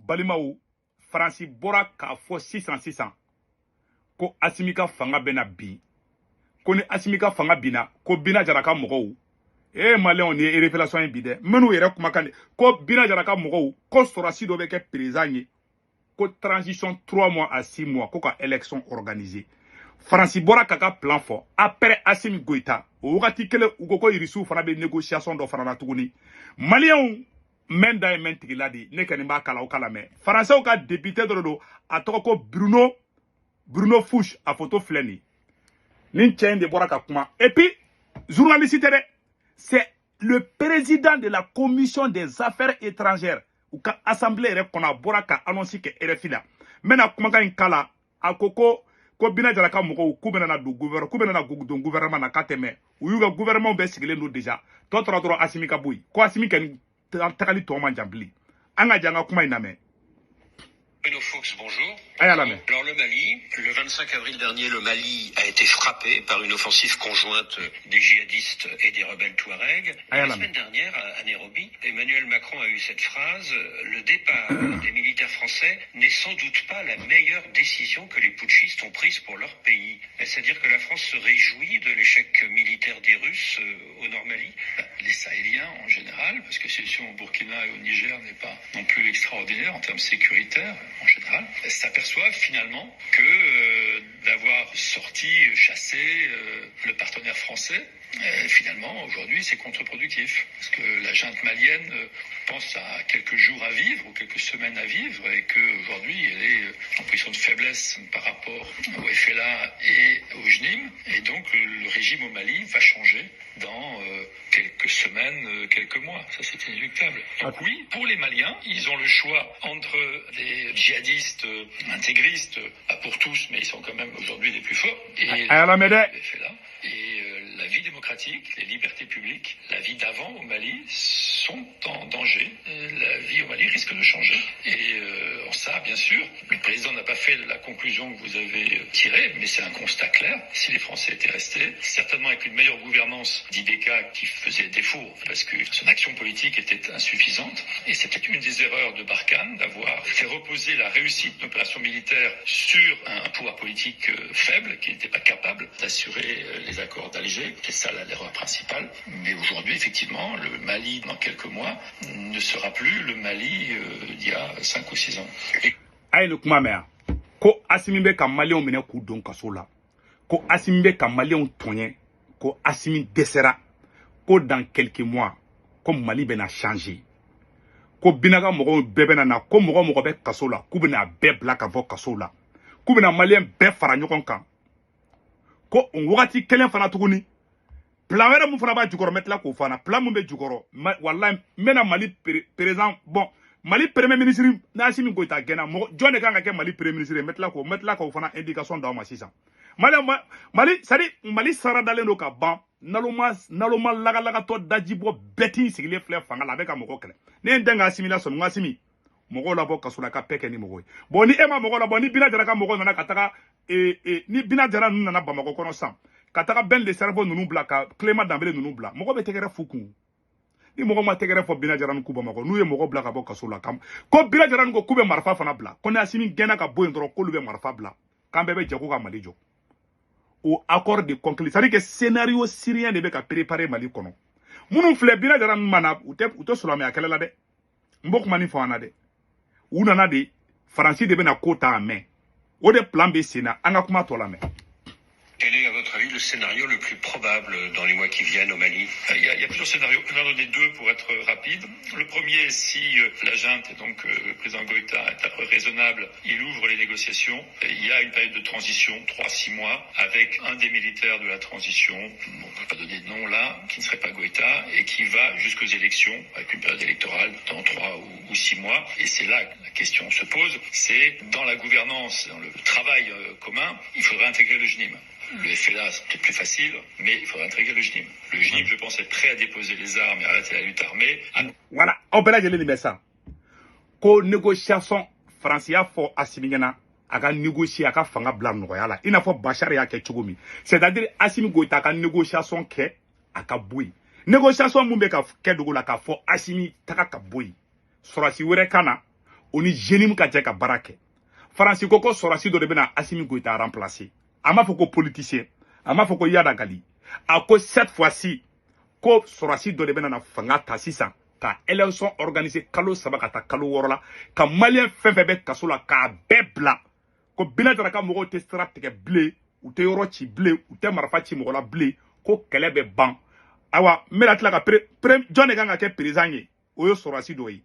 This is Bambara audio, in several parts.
Balimaw, Faransi bɔra k'a fɔ sisan sisan ko Asimi ka fanga bɛna bin, ko ni Asimi ka fanga binna, ko Bina Jara ka mɔgɔw, e Maliyɛnw, nin ye révélation ye bi dɛ. Minnu yɛrɛ kumakan de ko Bina Jara ka mɔgɔw ko sɔrɔsi dɔ bɛ kɛ président ye, ko transition 3 mois à 6 mois, ko ka élection organiser. Faransi bɔra k'a ka plan fɔ après Asimi Goïta. O wagati kelen, u ko ko Irisiw fana bɛ négociation dɔ fana na tuguni. Maliyɛnw, mɛn da ye mɛn tigila de, ne kɔni b'a kala, o kala mɛn. Faransɛw ka député dɔ de don, a tɔgɔ ko Bruno Fuchs, a photo filɛ nin. Nin cɛ in de bɔra ka kuma. Et puis journaliste tɛ dɛ, c'est le président de la commission des affaires étrangères u ka assemblée yɛrɛ kɔnɔ. A bɔra ka annonce kɛ RFI la. N bɛna kumakan in kala. A ko Bina Jara ka mɔgɔw k'u bɛna na don gouvernement, k'u bɛna na don gouvernement na, k'a tɛ mɛn. U y'u ka gouvernement bɛɛ sigilen don déjà. Tɔ tora dɔrɔn Asimi ka bɔ yen, ko Asimi kɔni tagali tɔ man jan bilen. An ka jan ka kuma in lamɛn. Bruno Fuchs, bonjour. A y'a lamɛn. Alors le Mali, le 25 avril dernier, le Mali a été frappé par une offensive conjointe des djihadistes et des rebelles touaregs. A y'a La lamɛn. semaine dernière, à Nairobi, Emmanuel Macron a eu cette phrase: «Le départ des militaires français n'est sans doute pas la meilleure décision que les putschistes ont prise pour leur pays.» Est-ce à dire que la France se réjouit de l'échec militaire des Russes au Nord Mali? Les Sahéliens en général, parce que la situation au Burkina et au Niger n'est pas non plus extraordinaire en termes sécuritaires en général, s'aperçoivent finalement que d'avoir sorti, chassé le partenaire français, finalement aujourd'hui c'est contre-productif. Parce que la junte malienne pense à quelques jours à vivre ou quelques semaines à vivre et qu'aujourd'hui elle est en position de faiblesse par rapport au FLA et au JNIM. Et donc le régime au Mali va changer dans quelques semaines, quelques mois. Ça, c'est inéluctable. Donc oui, pour les Maliens, ils ont le choix entre des djihadistes intégristes, pas pour tous, mais ils sont quand même aujourd'hui les plus forts, et A y'a lamɛn dɛ. le FLA. Et la vie démocratique, les libertés publiques, la vie d'avant au Mali sont en danger. La vie au Mali risque de changer. Et ça, bien sûr, le président n'a pas fait la conclusion que vous avez tirée, mais c'est un constat clair. Si les Français étaient restés, certainement avec une meilleure gouvernance d'IBK qui faisait défaut, parce que son action politique était insuffisante. Et c'était une des erreurs de Barkhane d'avoir fait reposer la réussite d'une opération militaire sur un pouvoir politique faible qui n'était pas capable d'assurer les accords d'Alger. C'est ça l'erreur principale. Mais aujourd'hui, effectivement, le Mali, dans quelques mois, ne sera plus le Mali d'il y a 5 ou 6 ans. Et A ye nin kuma mɛn yan, ko Asimi bɛ ka Maliyɛnw minɛ k'u don kaso la, ko Asimi bɛ ka Maliyɛnw tɔɲɛ, ko Asimi dɛsɛra, ko dans quelques mois ko Mali bɛna changer, ko Bina ka mɔgɔw bɛɛ bɛna na, ko mɔgɔ mɔgɔ bɛ kaso la, k'u bɛna bɛɛ bila ka bɔ kaso la, k'u bɛna Maliyɛn bɛɛ fara ɲɔgɔn kan. Ko o wagati kelen fana tuguni, plan wɛrɛ mun fana b'a jukɔrɔ, n bɛ tila k'o fana plan mun bɛ jukɔrɔ. Walayi, n bɛna Mali président, bon, Mali premier ministre, n'Asimi Goïta gɛnna, mɔgɔ jɔn de kan ka kɛ Mali premier ministre ye? N bɛ tila k'o fana indication d'aw ma sisan. Mali Mali, c'est à dire Mali sara dalen don ka ban. Naloma naloma, lagalagatɔ, dajibɔ bɛɛ t'i sigilen filɛ fanga la, a bɛ ka mɔgɔ kɛlɛ. Ne ye n den ka Asimi lasɔmi, n ko Asimi, mɔgɔw labɔ kaso la, ka paix kɛ ni mɔgɔ ye. Bon, ni e ma mɔgɔ labɔ, ni Bina Jara ka mɔgɔw nana ka taga ni Bina Jara ninnu nana Bamakɔ kɔnɔ sisan ka taga Ben le Cerveau ninnu bila, ka Clément Danbele ninnu bila, mɔgɔ bɛ tɛgɛrɛ fu kun. Ni mɔgɔ ma tɛgɛrɛ fɔ Bina Jara ku Bamakɔ, n'u ye mɔgɔ bila ka bɔ kaso la, kam ko Bina Jara ko k'u bɛ marifa fana bila, ko ni Asimi gɛnna ka bɔ yen dɔrɔn, k'olu bɛ marifa bila, k'an bɛɛ bɛ jɛ ko ka Mali jɔ. O accord de conclu, c'est à dire que scénario syrien de bɛ ka préparer Mali kɔnɔ. Minnu filɛ, Bina Jara ninnu ma na, u tɛ silamɛya kɛlɛ la dɛ. N b'o kuma nin fɔ an na dɛ. U nana de, Faransi de bɛna ko ta a mɛn, o de plan bɛ sen na. An ka kuma tɔ lamɛn. Quel est, à votre avis, le scénario le plus probable dans les mois qui viennent au Mali? Il y a plusieurs scénarios. Je vais en donner deux pour être rapide. Le premier, si la junte, et donc le président Goïta, est à peu près raisonnable, il ouvre les négociations. Il y a une période de transition, 3, 6 mois, avec un des militaires de la transition, bon, on ne peut pas donner de nom là, qui ne serait pas Goïta, et qui va jusqu'aux élections, avec une période électorale dans 3 ou 6 mois. Et c'est là que la question se pose, c'est dans la gouvernance, dans le travail commun, il faudrait intégrer le JNIM. Le FLA, c'est peut-être plus facile, mais il faudrait intégrer le JNIM. Le JNIM, je pense, est prêt à déposer les armes et arrêter la lutte armée. Voilà, aw bɛɛ lajɛlen nin bɛ sa ko négociation, Faransi y'a fɔ Asimi ɲɛna a ka négocier, a ka fanga bila nɔgɔya la, i n'a fɔ Bashar y'a kɛ cogo min. C'est à dire Asimi Goïta ka négociation kɛ, a ka bɔ yen. Négociation mun bɛ ka kɛ dogo la, k'a fɔ Asimi taga ka bɔ yen, sɔrɔsi wɛrɛ ka na. O ni JNIM ka jɛ ka baara kɛ. Faransi ko sɔrɔsi dɔ de bɛna Assimi Goïta remplacer. A m'a fɔ ko politicien, a m'a fɔ ko Iyad Ag Ghali. A ko cette fois-ci ko sɔrɔsi dɔ de bɛna na fanga ta sisan ka élection organiser kalo 3 ka taa kalo 6 la, ka malien fɛn fɛn bɛ kaso la k'a bɛɛ bila. Ko Bina Jara ka mɔgɔw tɛ sira tigɛ bilen, u tɛ yɔrɔ ci bilen, u tɛ marifa ci mɔgɔ la bilen, ko kɛlɛ bɛ ban. Ayiwa, n bɛna tila ka jɔn de kan ka kɛ président ye? O ye sɔrɔsi dɔ ye.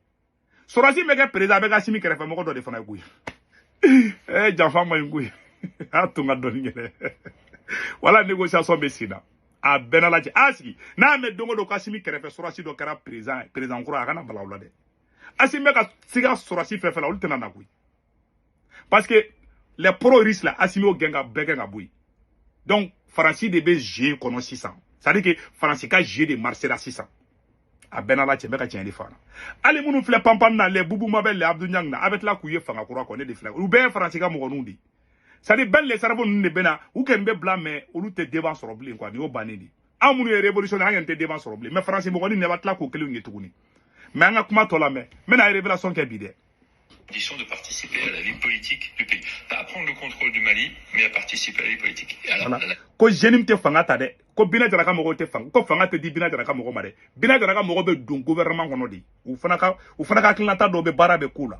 Sɔrɔsi bɛ kɛ président, a bɛ kɛ Assimi kɛrɛfɛ mɔgɔ dɔ de fana ye koyi. Janfa ma ɲi koyi. A tun ka dɔɔni kɛ dɛ. Wala négociation bɛ sen na. A bɛɛ n'a lajɛ. A sigi n'a mɛn don o don ko Assimi kɛrɛfɛ sɔrɔsi dɔ kɛra président ye, président kura, a kana bala o la dɛ. Assimi bɛ ka siga sɔrɔsi fɛn fɛn la, olu tɛna na koyi. Parce que les pro-russes là, Assimi y'o gɛn ka bɛɛ gɛn ka bɔ yen. Donc Faransi de bɛ jeu kɔnɔ sisan. C'est-à-dire que Faransi ka jeu de marché la sisan. A bɛɛ n'a lajɛ, n bɛ ka tiɲɛ de fɔ. Hali minnu filɛ panpan na, les Boubou Mabel, les Abdou Niang na, a bɛ tila k'u ye fanga kura kɔ, ne de filɛ. Olu bɛɛ ye Faransi ka mɔgɔninw de ye. C'est-à-dire Ben le cerveau ninnu de bɛ na, u kɔni bɛ bila, mais olu tɛ devant sɔrɔ bilen quoi. Nin y'o bannen de ye. Anw minnu ye révolutionnaire, an kɔni tɛ devant sɔrɔ bilen, mais Faransi mɔgɔnin nin b'a tila k'o kelenw ye tuguni. Mais an ka kuma tɔ lamɛn, n bɛna révélation kɛ bi dɛ. Condition de participer à la vie politique du pays. Pas à prendre le contrôle du Mali, mais à participer à la vie politique. Et alors, Voilà. Ko JNIM tɛ fanga ta dɛ, ko Bina Jara ka mɔgɔw tɛ fanga, ko fanga tɛ di Bina Jara ka mɔgɔ ma dɛ. Bina Jara ka mɔgɔ bɛ don gouvernement kɔnɔ de. U fana ka hakilinata dɔw bɛ baara bɛ k'u la.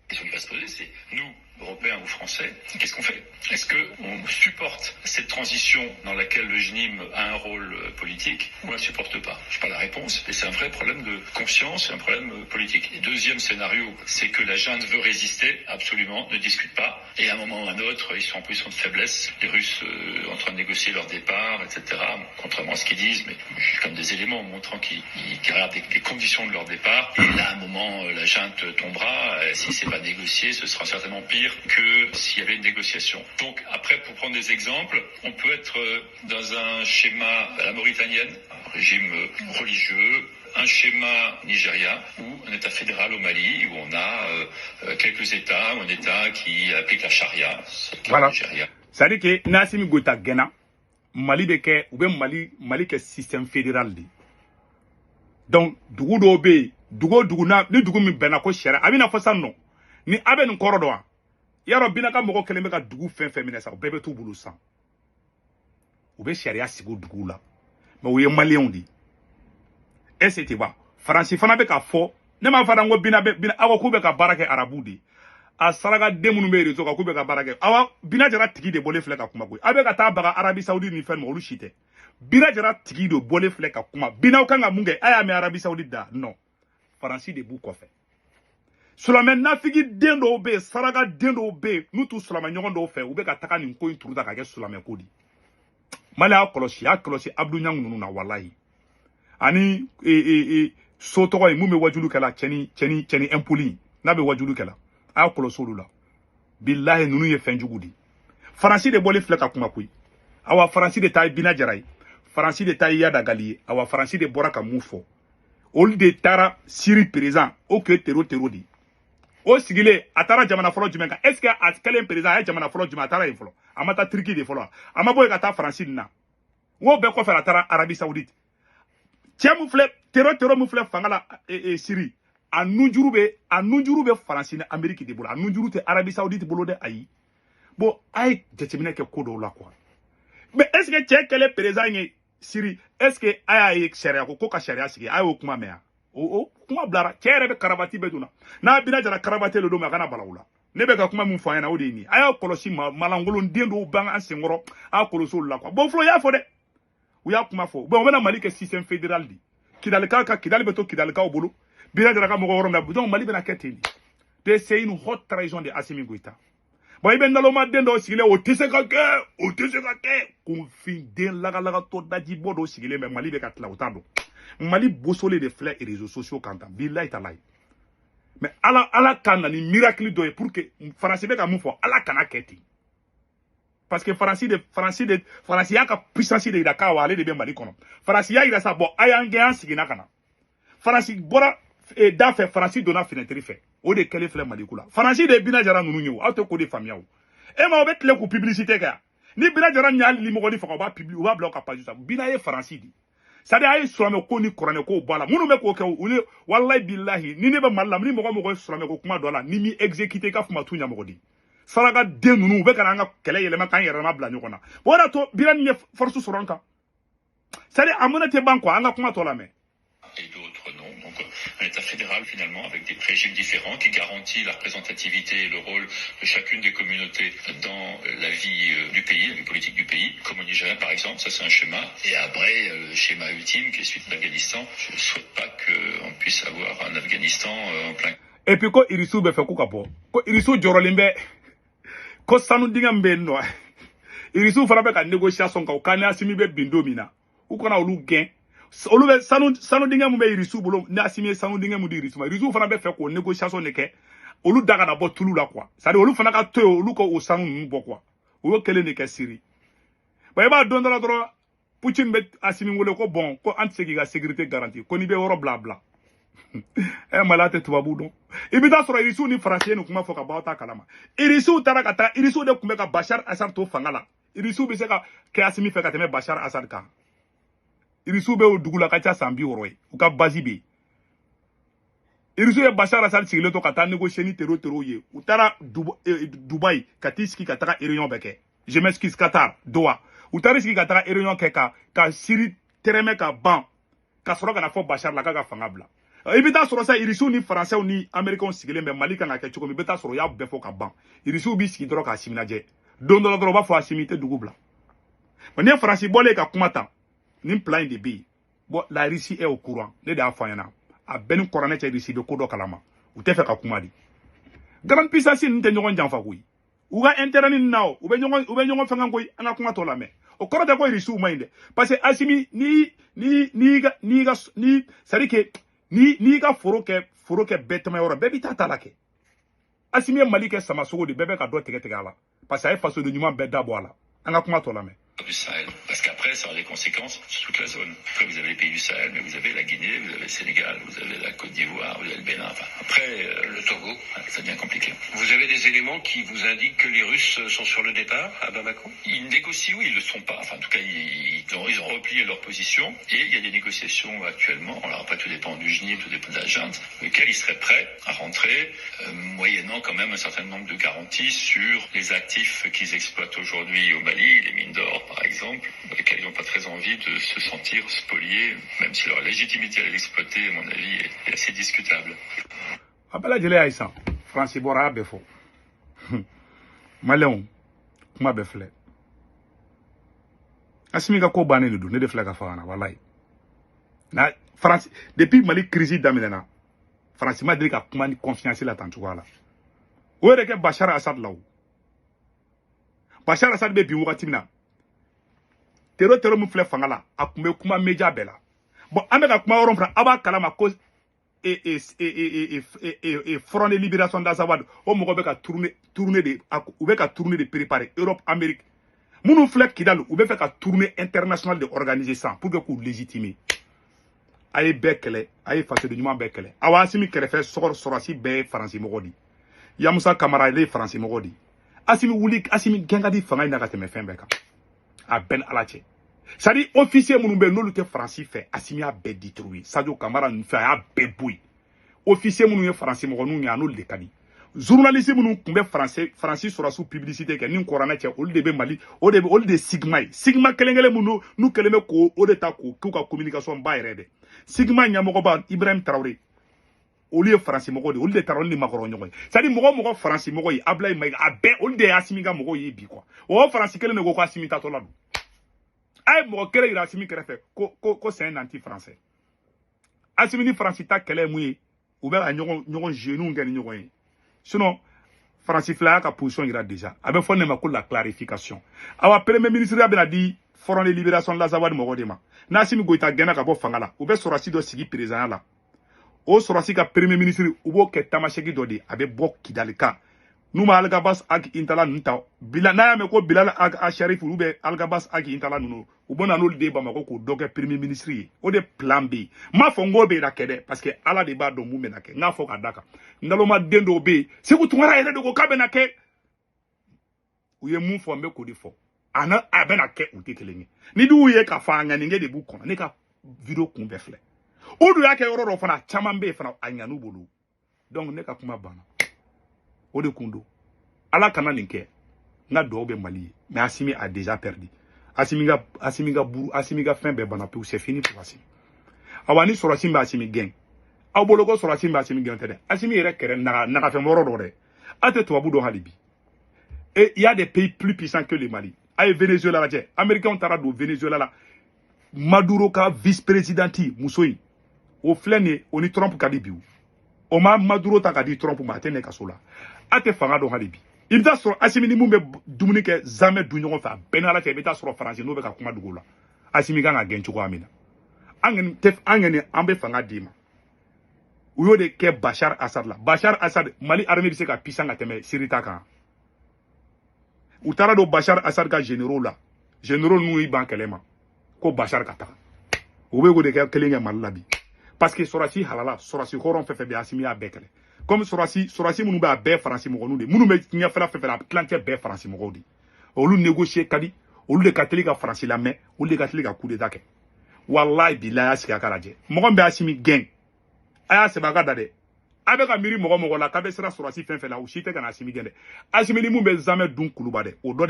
Question qui va se poser, c'est nous, Européens ou Français, qu'est-ce qu'on fait? Est-ce qu'on supporte cette transition dans laquelle le JNIM a un rôle politique ou on ne la supporte pas? Je n'ai pas la réponse, mais c'est un vrai problème de conscience et un problème politique. Et deuxième scénario, c'est que la junte veut résister, absolument, ne discute pas, et à un moment ou à un autre, ils sont en position de faiblesse, les Russes en train de négocier leur départ, etc., contrairement à ce qu'ils disent, mais j'ai quand même des éléments montrant qu'ils regardent les conditions de leur départ, et là, à un moment, la junte tombera, et si c'est pas négocié, ce sera certainement pire que s'il y avait une négociation. Donc après, pour prendre des exemples, on peut être dans un schéma à la mauritanienne, un régime religieux, un schéma Nigeria ou un État fédéral au Mali où on a quelques États, ou un État qui applique la charia, c'est le cas Voilà. au Nigeria. C'est-à-dire que n'Assimi Goïta gɛnna, Mali bɛ kɛ, u bɛ Mali kɛ système fédéral de ye. Donc dugu dɔw bɛ yen, dugu o dugu n'a ni dugu min bɛnna ko sariya, a bɛna fɔ sisan nɔ ni a bɛ nin kɔrɔ dɔn wa? Yarɔ, Bina ka mɔgɔ kelen bɛ ka dugu fɛn fɛn minɛ sa, o bɛɛ bɛ t'u bolo sisan. U bɛ sariya sigi o duguw la, mais o ye maliyɛnw de ye. Est-ce que tu vois? Faransi fana bɛ ka fɔ, ne m'a fɔ n ko Bina bɛ Bina, aw ko k'u bɛ ka baara kɛ arabuw de ye. A saraka den minnu bɛ réseau kan k'u bɛ ka baara kɛ, awa Bina Jara tigi de bɔlen filɛ ka kuma koyi. A bɛ ka taa baga Arabie Saoudite ni fɛn ma, olu si tɛ. Bina Jara tigi de bɔlen filɛ ka kuma. Binaw kan ka mun kɛ? A y'a mɛn Arabie Saoudite da non, Faransi de b'u kɔfɛ. Silamɛ nafigi den dɔw bɛ yen, saraka den dɔw bɛ yen, n'u t'u silamɛ ɲɔgɔn dɔw fɛ, u bɛ ka taga nin ko in turu ta ka kɛ silamɛ ko de. Mali y'a kɔlɔsi, y'a kɔlɔsi Abdou Niang ninnu na, walahi. Ani e, e, e, so tɔgɔ ye mun bɛ wajulu kɛla, cɛni impoli n'a bɛ wajulu kɛla, a y'a kɔlɔsi olu la. Bilahi, ninnu ye fɛn jugu de ye. Faransi de bɔlen filɛ ka kuma koyi. Awa, Faransi de ta ye Bina Jara ye, Faransi de ta ye Iyad Ag Ghali ye. Awa, Faransi de bɔra ka mun fɔ? Olu de taara Syrie président o tun ye terro de ye. O sigilen, a taara jamana fɔlɔ jumɛn kan? Est ce que a kɛlen président, a ye jamana fɔlɔ jumɛn a taara yen fɔlɔ? A ma taa Turquie de fɔlɔ? A ma bɔ yen ka taa Faransi nin na? N k'o bɛɛ kɔfɛ, a taara Arabie Saoudite. Cɛ mun filɛ, terro mun filɛ fanga la Syrie, a nunjuru bɛ Faransi ni Amérique de bolo. A nunjuru tɛ Arabie Saoudite bolo dɛ, ayi. Bon, a ye jateminɛ kɛ ko dɔw la quoi. Mais est ce que cɛ kɛlen président ye Syrie, est ce que a y'a ye sariya ko ka sariya sigi? A y'o kuma mɛn yan? O kuma bilara. Cɛ yɛrɛ bɛ karavati bɛɛ donna n'a Bina Jara karavati le don, mais a kana bala o la. Ne bɛ ka kuma min fɔ a ɲɛna, o de ye nin ye. A y'a kɔlɔsi, malankolon den dɔw b'an an senkɔrɔ, a y'a kɔlɔsi olu la quoi. Bon, fɔlɔ y'a fɔ dɛ, u y'a kuma fɔ. Bon, u bɛna Mali kɛ système fédéral de. Kidalikaw ka Kidali bɛ to Kidalikaw bolo, Bina Jara ka mɔgɔ yɔrɔ min na. Donc Mali bɛna kɛ ten de. C'est une haute trahison de Assimi Goïta. Bon, i bɛ naloma den dɔw sigilen, o tɛ se ka kɛ, o tɛ se ka kɛ. Kunfin den lagalagatɔ dajibɔ dɔw sigilen bɛ, Mali bɛ ka tila, o t'a dɔn. Mali bosolen de filɛ réseaux sociaux kan tan, bilayi talayi. Mais Ala, Ala ka na ni miracle dɔ ye pour que Faransi bɛ ka mun fɔ, Ala kana kɛ ten. Parce que Faransi y'a ka puissance de yira k'a wa ale de bɛ Mali kɔnɔ. Faransi y'a yira sa. Bon, a y'an gɛn, an seginna ka na. Faransi bɔra da fɛ, Faransi donna fenêtre fɛ. O de kɛlen filɛ Mali ko la. Faransi de ye Bina Jara ninnu ye o, aw tɛ k'o de faamuya o. E ma, o bɛ tile k'u publicité kɛ yan. Ni Bina Jara y'a limɔgɔli faga, u b'a publier, u b'a bila u ka page sanfɛ. Bina ye Faransi de. C'est à dire a ye silamɛ ko ni kuranɛ ko bɔ a la. Minnu bɛ k'o kɛ, u ni walayi bilahi, ni ne bɛ Mali la, ni mɔgɔ mɔgɔ ye silamɛ ko kuma dɔ la, ni m'i exécuté, i ka fama t'u ɲɛmɔgɔ di. Saraka den ninnu, u bɛ ka na an ka kɛlɛ yɛlɛma k'an yɛrɛ bila ɲɔgɔn na. O de y'a to Birani ye force sɔrɔ an kan. C'est à dire a mɔnɛ tɛ ban quoi. An ka kuma tɔ lamɛn. Et d'autres non. Donc un État fédéral finalement avec des régimes différents qui garantit la représentativité et le rôle de chacune des communautés dans la vie du pays, la vie politique du pays, comme au Nigeria par exemple, ça c'est un schéma. Et après, le schéma ultime qui est celui de l'Afghanistan, je ne souhaite pas qu'on puisse avoir un Afghanistan en plein Et puis ko Irisiw bɛ fɛ k'u ka bɔ, ko Irisiw jɔrɔlen bɛ ko sanu dingɛ min bɛ yen nɔ, Irisiw fana bɛ ka négociation kan. U ka ni Asimi bɛ bin don min na, u kana olu gɛn. Olu bɛ sanu dingɛ min bɛ Irisiw bolo, ni Asimi ye sanu dingɛ min di Irisiw ma, Irisiw fana bɛ fɛ k'o négociation de kɛ, olu da kana bɔ tulu la quoi. C'est à dire olu fana ka to yen, olu ka o sanu ninnu bɔ quoi. U y'o kelen de kɛ Siri. Bon, i b'a dɔn dɔ la dɔrɔn, Poutine bɛ Asimi wele ko bon, ko an tɛ se k'i ka sécurité garantie, ko n'i bɛ yɔrɔ bila, a bila. Ɛ, Mali tɛ tubabu dɔn. I bɛ taa sɔrɔ Irisiw ni Faransi ye nin kuma fɔ ka bɔ aw ta kalama. Irisiw taara ka taa, Irisiw de tun bɛ ka Bashar Assad to fanga la. Irisiw bɛ se ka kɛ Asimi fɛ ka tɛmɛ Bashar Assad kan. Irisiw bɛ o dugu la ka ca san 60 ye, u ka base bɛ yen. Irisiw ye Bashar Assad sigilen to ka taa négocier ni terro terro ye. U taara Dubaï ka t'i sigi ka taga réunion bɛɛ kɛ. Je m'excuse, Qatar, Doha. U taara sigi ka taga réunion kɛ ka Siri tɛrɛmɛ ka ban, ka sɔrɔ ka na fɔ Bashar la k'a ka fanga bila. I bɛ taa sɔrɔ sa, Irisiw ni Faransɛw ni Américains sigilen bɛ Mali kan ka kɛ cogo min, i bɛ taa sɔrɔ u y'a bɛɛ fɔ ka ban. Irisiw b'i sigi dɔrɔn k'a Asimi lajɛ. Don dɔ la dɔrɔn, u b'a fɔ: Asimi tɛ dugu bila. N'i ye Faransi bɔlen ka kuma ta, nin plan in de bɛ yen. Bon, la Russie est au courant. Ne de y'a fɔ an ɲɛna, a bɛɛ ni kuranɛ cɛ, Russie bɛ ko dɔ kalama, u tɛ fɛ ka kuma de. Grande puissance ninnu tɛ ɲɔgɔn janfa koyi, u ka intérêt ni na o, u bɛ ɲɔgɔn fɛngɛ koyi. An ka kuma tɔ lamɛn. O kɔrɔ tɛ ko Irisiw ma ɲi dɛ, parce que Asimi, ni ka ni, c'est à dire que ni n'i ka foro kɛ bɛɛ tɛmɛ yɔrɔ bɛɛ b'i ta la kɛ. Asimi ye Mali kɛ samasogo de, bɛɛ bɛ ka dɔ tigɛ tigɛ a la, parce que a ye fasoden ɲuman bɛɛ da bɔ a la. An ka kuma tɔ lamɛn. Du Sahel. Parce qu'après, ça aura des conséquences sur toute la zone. Après, vous avez les pays du Sahel, mais vous avez la Guinée, vous avez le Sénégal, vous avez la Côte d'Ivoire, vous avez le Bénin. Enfin, après, Le Togo. Ça devient compliqué. Vous avez des éléments qui vous indiquent que les Russes sont sur le départ à Bamako? Ils négocient ou ils ne le sont pas. Enfin, en tout cas, ils ont replié leur position et il y a des négociations actuellement. Alors après, tout dépend du JNIM, tout dépend de la junte, lequel ils seraient prêts à rentrer, moyennant quand même un certain nombre de garanties sur les actifs qu'ils exploitent aujourd'hui au Mali, les mines d'or par exemple, dans lesquelles ils n'ont pas très envie de se sentir spoliés, même si leur légitimité à l'exploiter, à mon avis, est assez discutable. A bɛɛ lajɛlen y'a ye sisan, Faransi bɔra, a y'a bɛɛ fɔ. Maliyɛnw, kuma bɛɛ filɛ. Asimi ka ko bannen de don, ne de filɛ ka faga na walayi. Na Faransi, depuis Mali crise daminɛna, Faransi ma deli ka kuma ni confiance la tan cogoya la. O yɛrɛ kɛ Bashar Assad la. O Bashar Assad bɛ bin wagati min na, terro terro min filɛ fanga la, a tun bɛ kuma média bɛɛ la. Bon, an bɛ ka kuma yɔrɔ min fana, a b'a kalama ko e Front de libération d'Azawad, o mɔgɔ bɛ ka tournée de, u bɛ ka tournée de préparer Europe, Amérique. Minnu filɛ Kidal, u bɛ fɛ ka tournée internationale de organiser sisan pour que k'u légitimer. A ye bɛɛ kɛlɛ, a ye fasoden ɲuman bɛɛ kɛlɛ. Awa, Asimi kɛrɛfɛ sɔrɔsi bɛɛ ye Faransi mɔgɔ de ye. Yamusa Kamara, ale ye Faransi mɔgɔ de ye. Asimi wuli, Asimi gɛn ka di fanga in na ka tɛmɛ fɛn bɛɛ kan. A bɛɛ ni Ala cɛ, c'est à dire officier minnu bɛ yen, n'olu tɛ Faransi fɛ, Asimi y'a bɛɛ détruit. Sadio Kamara ninnu fɛ, a y'a bɛɛ bɔ yen. Officier minnu ye Faransi mɔgɔninw ye, a n'olu de ka di. Journaliste minnu tun bɛ Faransi sɔrɔsiw publicité kɛ ni kuranɛ cɛ, olu de bɛ Mali, o de bɛ, olu de ye Sigma ye. Sigma kelen kelen minnu n'u kɛlen bɛ k'o o de ta k'o k'u ka communication ba yɛrɛ dɛ. Sigma ɲɛmɔgɔba Ibrahim Traoré, olu ye Faransi mɔgɔw de ye. Olu de taara olu ni Macron ɲɔgɔn ye. C'est à dire mɔgɔ o mɔgɔ Faransi mɔgɔ ye, Ablaye Mayiga, a bɛɛ, olu de ye Asimi ka mɔgɔw ye bi quoi. O Faransi kelen de ko ko Asimi tatɔ la don. A ye mɔgɔ kelen yira Asimi kɛrɛfɛ ko c'est un anti français. Asimi ni Faransi ta kɛlɛ ye mun ye? U bɛ ka ɲɔgɔn jeunes kɛ ni ɲɔgɔn ye. Sinon Faransi filɛ, y'a ka position yira déjà. A bɛ fɔ ne ma ko la clarification. Awa, premier ministre bɛna di Front de libération l'Azawad mɔgɔw de ma. N'Asimi Goïta gɛnna ka bɔ fanga la, u bɛ sɔrɔsi dɔ sigi président la. O sɔrɔsi ka premier ministre, u b'o kɛ tamaseki dɔ de ye, a bɛ bɔ Kidali kan. N'u ma Algabas Ag Intala ninnu ta bila, n'a y'a mɛn ko Bilal Ag Asharif olu bɛ Algabas Ag Intala ninnu, u bɛ na n'olu de ye Bamakɔ k'o dɔ kɛ premier ministre ye. O de plan bɛ yen. N m'a fɔ n k'o bɛ na kɛ dɛ, parce que Ala de b'a dɔn mun bɛ na kɛ. N k'a fɔ ka da kan, naloma den dɔw bɛ yen, Segu Tunkara yɛrɛ de ko k'a bɛ na kɛ. U ye mun fɔ, n bɛ k'o de fɔ. A n'a a bɛ na kɛ, u tɛ kelen ye. Ni dun ye k'a fɔ a ŋaninkɛ de b'u kɔnɔ, ne ka Vidéo kun bɛɛ filɛ. O dun y'a kɛ yɔrɔ dɔ fana caman bɛ yen fana a ɲan'u bolo. Donc ne ka kuma banna. O de kun don. Ala kana nin kɛ. N ka duwawu bɛ Mali ye. Mais Assimi a déjà perdu. Assimi ka buru, Assimi ka fɛn bɛɛ banna pewu, c'est fini pour Assimi. Awa ni sɔrɔsi bɛ Assimi gɛn. Aw bolo ko sɔrɔsi bɛ Assimi gɛn tɛ dɛ. Assimi yɛrɛ kɛrɛ nagafɛn wɔɔrɔ dɔ dɛ. Aw tɛ tubabu dɔn hali bi. Et il y a des pays plus puissants que le Mali. A ye Venezuela lajɛ. Américains taara don Venezuela la. Maduro ka vice-présidente muso in. O filɛ nin ye, o ni Trump ka di bi. O ma Maduro ta ka di Trump ma, a tɛ ne kaso la. A tɛ fanga dɔn hali bi. I bɛ taa sɔrɔ Assimi ni mun bɛ dumuni kɛ zamɛ dun ɲɔgɔn fɛ, a bɛɛ n'Ala cɛ, i bɛ taa sɔrɔ Faransi n'o bɛ ka kuma dugu la. Assimi kan ka gɛn cogoya min na. An kɔni an bɛ fanga d'i ma. U y'o de kɛ Bachar Assad la. Bachar Assad, Mali armée bɛ se ka puissant ka tɛmɛ Syrie ta kan. U taara don Bachar Assad ka généraux la. Généraux ninnu y'i ban kɛlɛ ma. Ko Bachar ka taga. U bɛ k'o de kɛ kelen kɛ Mali la bi. Parce que sɔrɔsi halala, sɔrɔsi hɔrɔn fɛn fɛn bɛ Assimi y'a bɛɛ kɛlɛ. Comme sɔrɔsi minnu bɛ a bɛɛ Faransi mɔgɔninw de. Minnu bɛ ɲɛfɛla fɛn fɛn la, a tilancɛ bɛɛ Faransi mɔgɔw de. Olu négocier ka di, olu de ka teli ka Faransi lamɛn, olu de ka teli ka coup d'état kɛ. Wallahi bilahi, a y'a sigi a ka lajɛ. Mɔgɔ min bɛ Assimi gɛn, a y'a sɛbɛn a ka da dɛ. A bɛ ka miiri mɔgɔ mɔgɔ la k'a bɛ siran sɔrɔsi fɛn fɛn la, o si tɛ ka na Assimi gɛn dɛ. Assimi ni mun bɛ zamɛ dun kuluba dɛ, o dɔ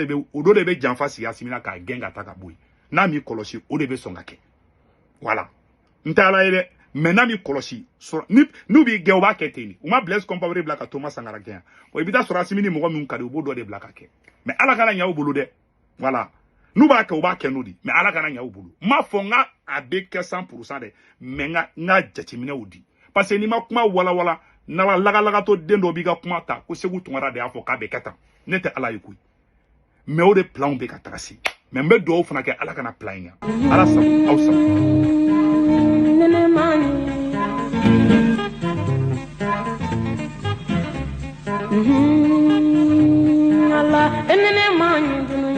de bɛ janfa sigi Assimi na k'a gɛn ka taa ka bɔ yen. N'a m'i kɔlɔsi, o de bɛ sɔn ka kɛ. Voilà. N tɛ Ala ye dɛ. Mais n'a m'i kɔlɔsi, n'u b'i gɛn, u b'a kɛ ten de. U ma Blaise Compaoré bila ka Thomas Sankara gɛn. Bon, i bɛ taa sɔrɔ Assimi ni mɔgɔ min ka di, u b'o dɔ de bila ka kɛ. Mais Ala kana ɲɛ u bolo dɛ. Voilà. N'u b'a kɛ, u b'a kɛ n'o de. Mais Ala kana ɲɛ u bolo. N m'a fɔ n ka a bɛ kɛ 100% dɛ. Mais n ka jateminɛw di. Parce que n'i ma kuma walawala, nala lagalagatɔ den dɔ b'i ka kuma ta ko Sékou Tounkara de y'a fɔ k'a bɛ kɛ tan. Ne tɛ Ala ye koyi. Mais o de plan bɛ ka tracer. Mais n bɛ dugawu fana kɛ Ala kana plan in ɲɛ. Ala sago, aw sago. Allah, enene man.